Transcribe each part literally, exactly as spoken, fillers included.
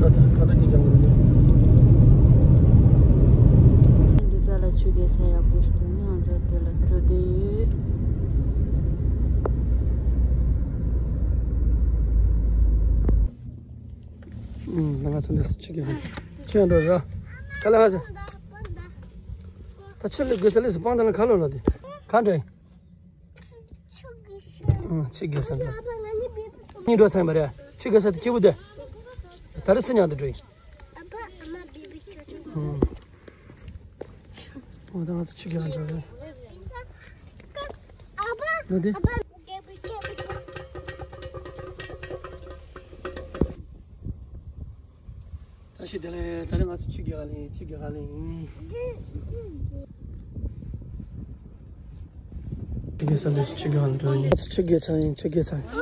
ཁ་ཐག་ཉིད་ཀྱང་མི་འདུག་འདི་ཚ་ལ་ཆུ་རྐྱལ་ས་ཡག་པོ་ཞིག་འདུག་ནི་ང་ཚོ་དེ་ལ་འགྲོ་བསྡད་ཡོད། ཨུམ། ང་ཚོ་འདི་ཆུ་རྐྱལ་ཆུ་ཡང་འགྲོ་ར། ག་ལ་ཧ་ཟེ། ད་ཆུ་ལས་དགོས་ས་ལས་སུ་སྤང་དང་ལ་ཁ་ལོ་ལ་དེ་ག་འདྲ། ཆུ་རྐྱལ་ས་འདྲ། གཉིས་འགྲོ་ཚང་མ་རེད། ཆུ་རྐྱལ་ས་དེ་སྐྱིད་པོ་དེ། ད་རེས་སི་ཉག་དུ་འགྲོ་ཡིན། ཨོ་ད་ང་ཚོ་ཆུ་རྐྱལ་འགྲོ་རེད། ལོ་དེ། ད་ཤི་དེ་ལས་ད་རེས་ང་ཚོ་ཆུ་རྐྱལ་ལ་ཡིན། ཆུ་རྐྱལ་ལ་ཡིན། ཆུ་རྐྱལ་ས་ནས་ཆུ་རྐྱལ་ལ་འགྲོ་ཡིན། ཆུ་རྐྱལ་ཚང་ཡིན། ཆུ་རྐྱལ་ཚང་ཡིན།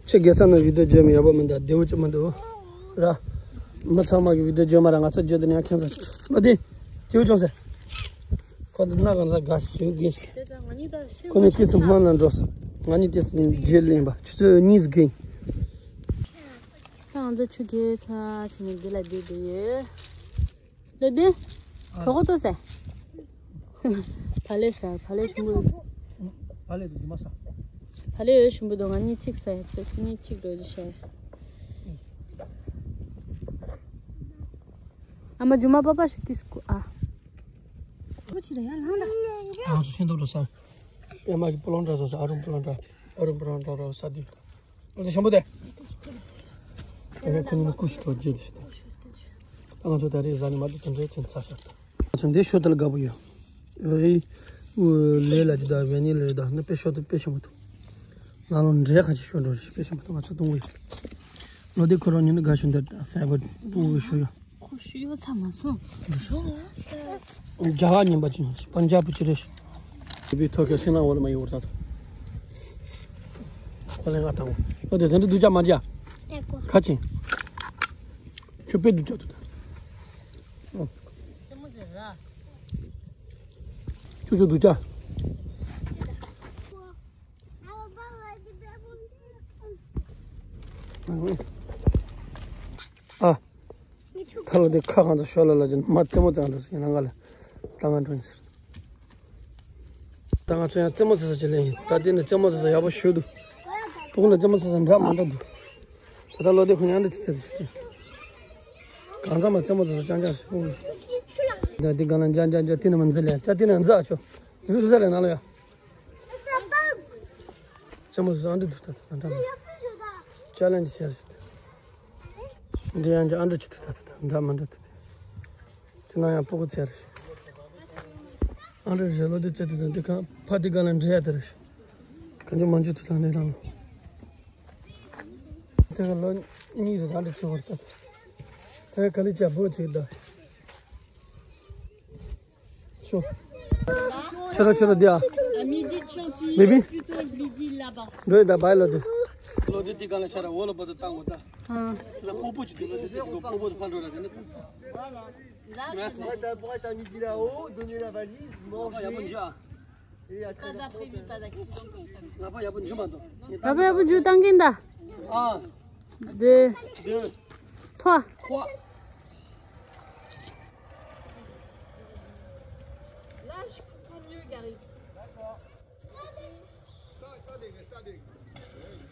ཆུ་རྐྱལ་ས་ན་བི་ཌིའོ་བརྗོད་མི་ཡག་པོ་མི་འདུག་བདེ་བོ་ཅིག་མི་འདུག་ར། མི་ཚང་མ་གི་བི་ཌིའོ་བརྗོད་མ་ར་ང་ཚོ་བརྗོད་དེ་ནས་ཁྱེད་ཚོ་ལོ་དེ་སྐྱིད་པོ་བྱུང་ཟེར། ཁོ་འདི་ན་གང་ཟ་དགའ་ཞིག་དགོས་ཤིག་ཁོ་ནི་ཏིས་སྨོན་ལ་འགྲོ་སོང་། ང་ནི་ཏིས་རྗེས་ལེན་པ་ཆུ་ཚོད་གཉིས་དགོས། ང་ཚོ་ཆུ་རྐྱལ་ཚ་ཞིག་ནས་འདི་ལ་བསྡད་བསྡད་ཡོད། ལོ་དེ། གྲོགས་པོ་ཏོ་ཟེ། བ་ལེ་ཟ། བ་ལེ་ཞིམ་པོ། བ་ལེ་དུ་ཇི་མ་ཟ། བ་ལེ་ཡོད་ཞིམ་པོ་དོ། ང་གཉིས་གཅིག་ཟ་ཡ། གཉིས་གཅིག་འགྲོ་རྒྱུ་ཤ་ཡ། ཨ་མ་ཇུ་མ་པ་པ་ཞིག་ཏིས་ཀུ་ཨ། ང་ཚོ་ཤིང་ཏོག་འགྲོ་ས། ཨེ་མ་གི་པུ་ལོང་འདྲ་བཟོ་ས། ཨ་རུང་པུ་ལོང་འདྲ། ཨ་རུང་པུ་ལོང་འདྲ་རོ་ས་དུས། འོ་དེ་ཞིམ་པོ་དེ། ཨ་ཁུ་ནི་ཀུ་ཤི་ཏོ་རྒྱས་དེ་ཤི་ཏོ། ད་ང་ཚོ་ད་རེས་ཟ་ནི་མ་དུ་དེ་འདྲའི་ཅན་ཚ་ཤར་ཏོ། ང་ཚོ་འདི་ཤོ་ཏལ་དགའ་པོ་ཡོད། རི། ལས་ལ་ཅི་ད་བེ་ནི་ལས་ད་ནི་དཔེ་ཤོ་ཏལ་དཔེ་ཞིམ་པོ་འདུག་ནང་ལོ་འདྲེ་ཁ་ཅིག་ཤོ་འགྲོ་རེ་ཞིག་དཔེ་ཞིམ་པོ་འདུག་ང་ཚོ་གཏོང་གི་ཡོད། ལོ་དེ་ཁོ་རང་ཉིད་ནི་དགའ་ཤོ་འདི་ད་ཧྥེ་བར་པུ་གི་ཤོ་ཡོད། ཁོ་ཤི་ཡོད་ཚ་མ་སོང་། རྒྱ་གར་ཉིན་པ་ཅིག་པན་ཇབ་བུ་ཅི་རེད། དེ་བི་ཐོ་ཁེ་སི་ན་འོ་ལ་མ་ཡོད་ད། ཁོ་ལེ་ང་དང་། ཨོ་དེ་དེ་འདྲ་སྡུག་ཅག་མ་རྒྱ། ཁ་ཅིང་། ཁྱོད་དཔེ་སྡུག་ཅག་ཏུ་ད། ཁྱོད་ཚོ་སྡུག་ཅག་ཨ། ཐ་ལ་དེ་ཁ་གང་ཚོ་ཤོ་ལ་ལ་ཅན་མ་རྩེད་མོ་རྩེ་འགྲོ་ཟེར་ཡིན་ན་ང་ལ་ད་ང་འགྲོ་ཡིན་ཟེར། ད་ང་ཚོ་ཡང་རྩེད་མོ་རྩེ་ས་ཅིག་ལེན་ཡིན། ད་དེ་ནི་རྩེད་མོ་རྩེ་ས་ཡག་པོ་ཞིག་འདུག་ཕྲུ་གུ་ལ་རྩེད་མོ་རྩེ་ས་འདྲ་མ་འདྲ་འདུག་ད་ལྟ་ལོ་དེ་ཁོ་ཡང་འདྲ་ཅིག་རྩེ་དུ་ཞིག་སྟེ། གང་ཚང་མ་རྩེད་མོ་རྩེ་ས་རྐྱང་རྐྱང་ཞིག་ཕྲུ་གུ་ལ། ད་དེ་གང་ལ་འཇའ་འཇའ་འཇའ་དེ་ནི་མ་འཛི་ལེ་ཅ་དེ་ནི་འཛི་ཨ་ཆོ། འཛི་ཟ་ལེ་ན་ལ་ཡ། རྩེད་མོ་རྩེ་ས་འདྲ་འདུག་ད་ད་འདྲ་མ་འདྲ། ཅ་ལན་ཇི་ཆེ་རེད། འདི་ཡང་འདི་ཨ་འདྲ་ཅི་ཐུ་ད་ཐུ་ད་འདྲ་མ་འདྲ་ཐུ་ད། དེ་ན་ཡང་སྤུ་གུ་ཚེ་རེད། ཨ་འདྲ་རེད་ལོ་དེ་ཚེ་དེ་དང་དེ་གང་ཕ་དེ་གང་ལ་འདྲེ་ཡ་དེ་རེད། གང་ཅི་མང་ཅི་ཐུ་ད་འདྲེ་དང་། དེ་ག་ལོ་གཉིས་རེད་ཨ་འདྲ་ཚེ་བར་ད། དེ་ག་ལི་ཅ་བོ་ཅིག་ད། ཤོ། ཆེ་རོ་ཆེ་རོ་དེ་ཨ། À midi, chantier, bébé. Plutôt midi là-bas. འགྲོ་ཡི་ད་བའི་ལོ་དེ། ལོ་དེ་དེ་གང་ལ་ཤར་འོ་ལ་བོ་དེ་བཏང་གོ་ད། ཨ། ལ་ཕོ་པོ་ཅིག་དུ་ལོ་དེ་དེ་སི་གོ་ཕོ་པོ་དེ་ཕ་འགྲོ་ར་དེ་ནི། Voilà. Là, merci. Pour être, pour être à midi là-haut, donner la valise, manger. Pas d'imprevu, pas d'accident. ང་པ་ཡག་པོ་འཇུ་མ་འདུག་ད་བས་པོ་འཇུ་བཏང་གིན་ད། ཨ། Deux. Deux. Trois. Trois. Là, je comprends mieux, Gary.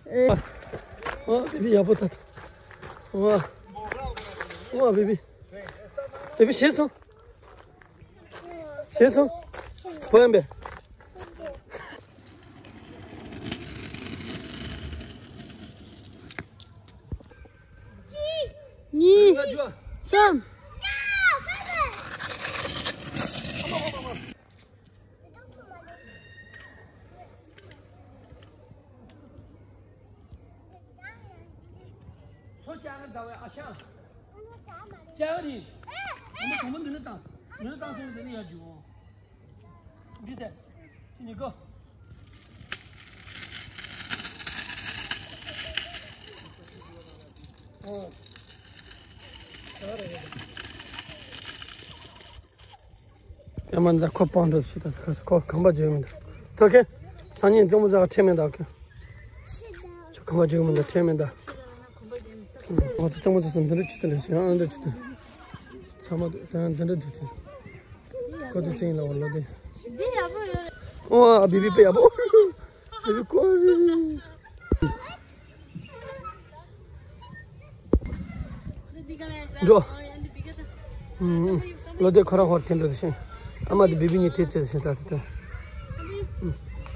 ཨེ། ཨོ་བེ་བི་ཡག་པོ་ད། ཝ། ཝ་བེ་བི། བེ་བི་ཤེས་སོང་། ཤེས་སོང་། བོ་ཡམ་བེ། གཉིས། གསུམ། སོ་ཅག་གི་ཟླ་བའི་ཨ་ཤང་། ཅག་རིང་། ཨ་མ་གོང་མ་འདི་ནི་བཏང་། འདི་ནི་བཏང་སོང་འདི་ནི་ཡར་འཇུག་འོང་། འདི་ཟེར། ཁྱེད་གཉིས་ཀོ། ཨོ། ད་རེད། ཡ་མ་འདི་ཁོ་སྤང་འགྲོ་ཞིག་དང་ཁོ་ཁོ་ཁང་པ་བརྗོད་མི་འདུག་ཐོ་ཁེ། སང་ཉིན་གཙང་པོ་ཛ་ཁྲེ་མེ་འདུག་ཁྱོད་ཁང་པ་བརྗོད་མི་འདུག་ཁྲེ་མེ་འདུག་ང་ཚོ་གཙང་མ་ཚོ་སོང་འདི་འདྲ་ཅི་ཐུབ་ལས་ཟེར་ཨ་འདྲ་ཅི་ཐུབ། ཚང་མ་ད་འདི་འདྲ་འདུག་དེ། ཁོ་ཚོ་ཚན་ལ་འོ་ལོ་དེ། འདི་ཡག་པོ་ཡོད། ཨོ་ཨ་བི་བི་དཔེ་ཡག་པོ། བི་བི་ཀོ་རི། འགྲོ། ཨུམ། ལོ་དེ་ཁོ་རང་ཧོར་འཐེན་འགྲོ་དེ་ཤེས། ཨ་མ་དེ་བི་བི་གཉིས་དེ་བཙལ་ཤེས་ད་དེ་ད། ཨུམ།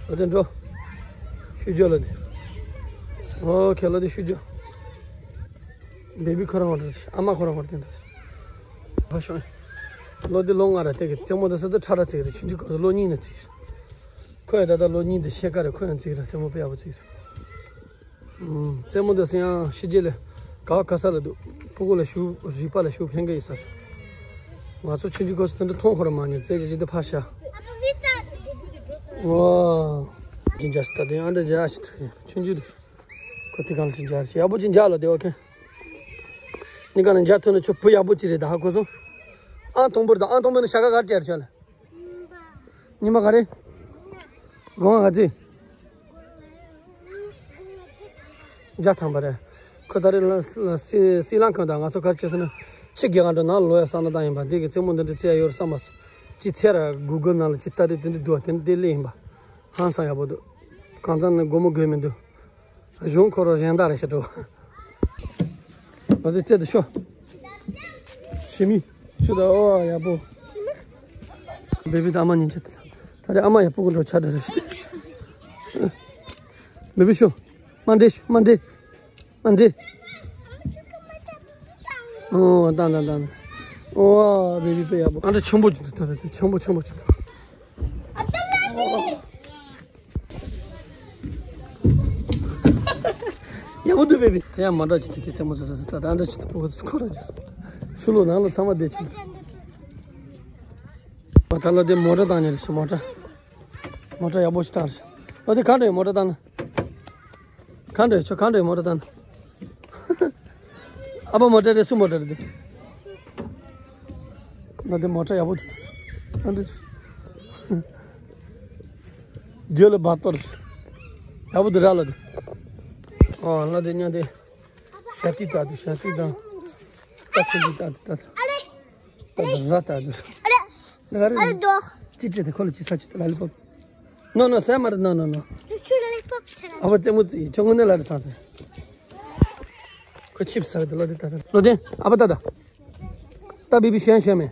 ལོ་དེ་འགྲོ། ཤུ་རྒྱོ་ལོ་དེ། ཨོ་ཁེ་ལོ་དེ་ཤུ་རྒྱོ། བི་བི་ཁོ་རང་ཧོར་འཐེན་འགྲོ་ཨ་མ་ཁོ་རང་ཧོར་འཐེན་འགྲོ། ཧ་ཤོང་། ལོ་དེ་ལོ་ལྔ་ར་དེ་གི་རྩེད་མོ་དེ་སུ་དེ་ཁྲ་ར་བཙལ་རེད་ཆུང་ཆུང་གོ་ལོ་གཉིས་ནས་བཙལ། ཁོ་ཡ་ད་ལྟ་ལོ་གཉིས་དེ་ཤེས་ཀ་རེད་ཁོ་ཡང་བཙལ་ར་རྩེད་མོ་དཔེ་ཡག་པོ་བཙལ་རེད། རྩེད་མོ་འདི་སེང་ཡང་ཕྱི་རྒྱལ་ལ་ག་ག་ས་ལ་འདུག་ཕྲུ་གུ་ལ་ཞུ་རིག་པ་ལ་ཞུ་ཕན་གི་ཡིན་ས་རེད། ང་ཚོ་ཆུང་ཆུང་སྐབས་སུ་དེ་འདྲ་མཐོང་ཁོ་ར་མ་མྱོང་རྩེད་རྒྱ་ཇི་འདི་ཕ་ཤ། ཝ། ཇི་འཇགས་སི་ད་དེ་ཨ་འདྲ་འཇགས་ཤི་ཐུག་ཆུང་ཆུང་འདུག་ཁོ་དེ་གང་ལ་ཅི་འཇགས་ཤི་ཡག་པོ་ཅི་འཇགས་ལ་དེ་ཨོ་ཁེ། ནི་གང་ལ་འཇགས་ཐུབ་ན་ཁྱོད་བུ་ཡག་པོ་ཅི་རེད་ད་ཧ་གོ་སོང་། ཨང་དང་པོ་རེད་ད་ཨང་དང་པོ་ནི་ཤ་ཁ་ག་རེ་སྤྲད་ཁྱོད་ལ། ཉི་མ་ག་རེ། དགོང་ག་ཚེ། བརྒྱ་ཐམ་པ་རེད། ཁོ་ད་རེས་ལ་ལ་སི་སི་ལང་ཁང་དང་ང་ཚོ་ག་རེ་བྱས་ཟེར་ན། ཕྱི་རྒྱལ་ཁང་དུ་ནང་ལོག་ཡ་བསམ་བློ་བཏང་ཡིན་པ་འདི་གི་རྩེད་མོ་འདི་འདྲ་རྩེ་ཡ་ཡོད་རེད་བསམ་པ་སོང་། ཅི་ཚེ་ར་གུ་གུལ་ནང་ལ་ཅི་ལྟ་དུས་དེ་འདྲ་འདུག་བ་དེ་འདྲ་དེ་སླེབས་ཡིན་པ། ཧང་སང་ཡག་པོ་འདུག་གང་ཙམ་ནས་སྒོར་མོ་དགོས་མི་འདུག་གཞུང་ཁོ་རང་གཞན་དག་རེ་ཤི་འགྲོ། ང་ཚོ་རྩེད་དུ་ཤོག་ཞི་མི། ཆུ་དང་ཨོ་ཡག་པོ། བེ་བི་དང་ཨ་མ་གཉིས་ཆ་དེ་ད་རེས་ཨ་མ་ཡག་པོ་གི་འགྲོ་ཆ་འདྲ་རེ་ཤི། བེ་བི་ཤོག་མ་འདྲེ་ཤོག་མ་འདྲེ། མ་འདྲེ། ཨོ་ད་ད་ད་ད། ཨོ་བེ་བི་དཔེ་ཡག་པོ་ཨ་འདྲ་ཆེན་པོ་ཅིག་འདུག་ད་ད་ད་ཆེན་པོ་ཆེན་པོ་ཅིག་འདུག་ཡག་པོ་འདུག་བེ་བི། དེ་ཡང་མ་འདྲ་ཅིག་དེ་ཁྱེད་ཚང་མ་ཚོ་ཟ་ད་ད་འདྲ་ཅིག་ཏུ་ཕོ་ཁ་ཚོ་ཁོ་ར་ཅིག་ཤུ་ལོ་ནང་ལོ་ཚང་མ་བསྡད་ཅིག་ད་ལ་དེ་མོ་ཊ་བཏང་ཉེ་རེ་ཤི་མོ་ཊ། མོ་ཊ་ཡག་པོ་ཞིག་བཏང་རེ་ཤི། ཨ་དེ་གང་འདྲ་ཡོད་མོ་ཊ་བཏང་ན། གང་འདྲ་ཡོད་ཁྱོད་གང་འདྲ་ཡོད་མོ་ཊ་བཏང་ན། ཨ་ཕ་མོ་ཊ་རེད་སུ་མོ་ཊ་རེད་དེ། ང་དེ་མོ་ཊ་ཡག་པོ་འདུག་ཨ་འདི། རྒྱུ་ལ་བ་ཏོར། ཡག་པོ་འདུག་ར་ལ་དེ། ཨོ་ལ་དེ་ཉ་དེ། ཤ་ཏི་ཏ་དུ་ཤ་ཏི་དང་། ཏ་ཆུ་ཏི་ཏ་དུ་ཏ་དུ། ཏ་དུ་ར་ཏ་དུ། ཨ་རེ། ན་རེ། ཨ་རེ་དོ། ཅི་ཅི་དེ་ཁོ་ལ་ཅི་ས་ཅི་ཏ་ལ་ལི་པོ། ནོ་ནོ་ས་མ་རེད་ནོ་ནོ་ནོ། ཆུ་ལ་ལི་པོ་ཆ་ལ། ཨ་བ་ཙེ་མོ་ཙི་ཆོ་ངོ་ནེ་ལ་རེ་ས་ས། ཁོ་ཆིབ་ས་དུ་ལོ་དེ་ཏ་ཏ། ལོ་དེ་ཨ་བ་ཏ་ཏ། ཏ་བི་བི་ཤན་ཤན་མེ།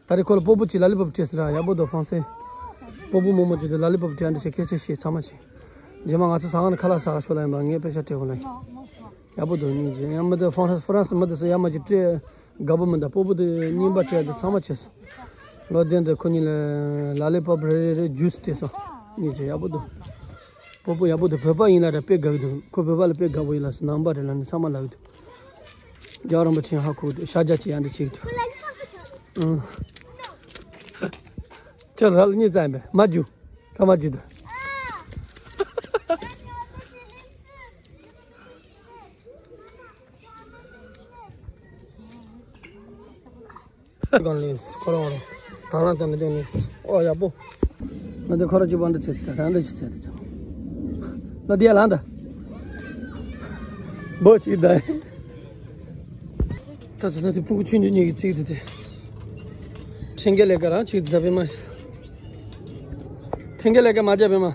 ད་རེས་ཁོ་ལ་སྤོ་བོ་གཅིག་ལ་ལི་པོབ་སྤྲད་ཟེར་ར་ཡག་པོ་འདུག་ཧྥང་སེ། སྤོ་བོ་རྨོ་མོ་གཅིག་དེ་ལ་ལི་པོབ་སྤྲད་འདྲ་བྱས་སྐད་ཆ་བཤད་ཚང་མ་བྱས། རྗེས་མ་ང་ཚོ་ཟ་ཁང་ནས་ཁ་ལག་ཟ་ག་ཤོག་ལབ་ཡིན་པ་ངས་པེ་ཤ་སྤྲད་དགོས་ལབ་ཡིན། ཡག་པོ་འདུག་སྙིང་རྗེ་ཡང་མི་འདུག་ཧྥང་ཧྥ་རན་སི་མི་འདུག་ཟེར་ཡ་མ་གཅིག་སྤྲད་དགའ་པོ་མི་འདུག་སྤོ་བོ་དེ་རྙིང་པ་སྤྲད་དེ་ཚང་མ་བྱས་སོང་། ལོ་བདུན་དེ་ཁོ་གཉིས་ལ་ལ་ལི་པོབ་རེ་རེ་རེ་ཇུས་སྤྲད་སོང་། སྙིང་རྗེ་ཡག་པོ་འདུག་སྤོ་བོ་ཡག་པོ་འདུག་བོད་པ་ཡིན་ལ་ར་དཔེ་དགའ་གི་འདུག་ཁོ་བོད་པ་ལ་དཔེ་དགའ་པོ་ཡིན་ལ་སོ་ནང་པ་རེད་ལ་ནི་ཚང་མ་ལབ་གི་འདུག་རྒྱལ་བ་རིན་པོ་ཆེ་ཡང་ཧ་གོ་གི་འདུག་ཤ་རྒྱགས་ཅིག་ཡང་འདི་བྱེད་ཀྱི་འདུག་ཨང་། ཁྱོད་ར་ལ་གཉིས་བཙལ་ཡིན་པས་མ་རྒྱུག་ད་མ་རྒྱུག་ད། གང་ལེན་ཁོ་རང་རང་དང་རང་དང་ནི་ལེན་ཨོ་ཡག་པོ། ང་ཚོ་ཁོ་རང་གཅིག་པ་འདི་ཚེ་ད་རང་འདི་ཚེ་ད་ཅང་ལ་དེ་ལ་འདི་བོ་གཅིག་ད། ད་ད་ད་དེ་ཕྲུ་གུ་ཆུང་ཆུང་གཉིས་ཀྱི་ཚིག་དེ་དེ། ཁྲེང་ཀེ་ལས་ཀ་རང་གཅིག་དེ་ད་བེ་མ། ཁྲེང་ཀེ་ལས་ཀ་མ་བྱ་བེ་མ།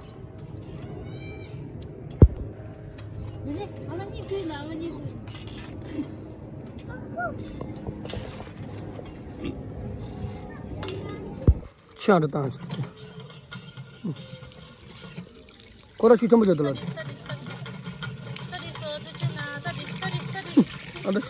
ཆུ་ཨ་འདྲ་བཏང་ཅིག་དེ། ཁོ་ར་ཤུགས་ཆེན་པོ་བྱས་འདུག་ལ། ཨ་འདྲ།